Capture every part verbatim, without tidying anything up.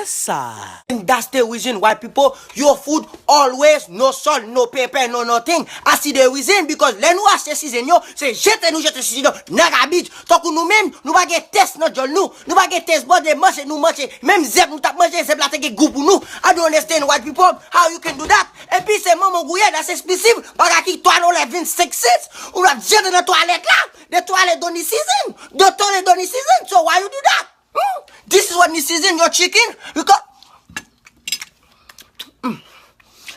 sa. And that's the reason why people, your food always no salt, no pepper, no nothing. I see the reason because lè nou achte season yo, se jete nou jete season yo nan garbage. Tankou nou menm, nou pa gen tès nan djòl nou. Nou pa gen tès bò de manje, nou manje. Menm zèb nou t ap manje, zèb la te gen gou pou nou. I don't understand white people, how you can do that. Epi se manman gouye, that's expensive. Bagay ki twa dola vennsenk sent, ou ap jete nan twalèt la. The toilet don't need season. The toilet don't need season. So why you do that? Hmm? This is what need season your chicken. Because, hmm.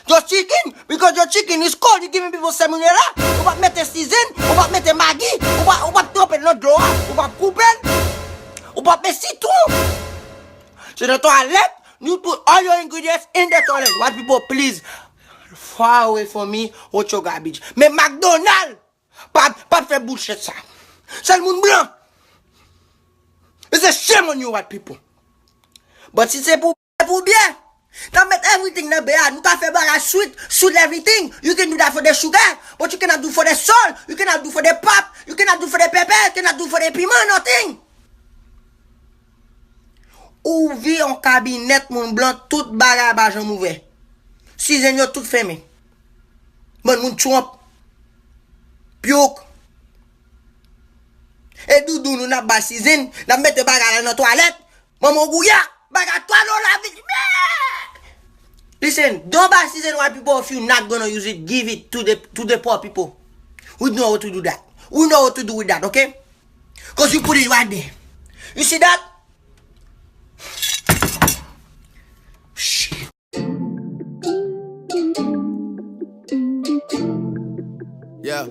Your chicken, because your chicken is cold, you giving people salmonella. Ou pa mete season, ou pa mete Maggi, ou pa, ou pa tranpe nan dlo a, ou pa koupe, ou pa mete sitwon. Se nan twalèt, you put all your ingredients in the toilet. White people, please, far away from me with your garbage. Men McDonald, pa, pa fè bullshit sa. Sèl moun blan. It's a shame on you, white people. But si se pou, pou byen, ta met everything nan bè a. Nou ka fè bagay sweet, sweet everything. You can do that for the sugar, but you cannot do for the salt. You cannot do for the pap. You cannot do for the pepper. You cannot do for the piman, nothing. Ouvri yon kabinèt moun blan, tout bagay pa janm ouvè. Season yo tout fèmen. Bann moun Trump. Pyouk. E doudou nou n ap bay season, n ap mete bagay la nan twalèt. Manman gouya, bagay twa dola vin. Listen, don't buy season white people if you not gonna use it, give it to the, to the poor people. We know what to do that. We know what to do with that, okay? Cause you put it right there. You see that? Shit. Yeah.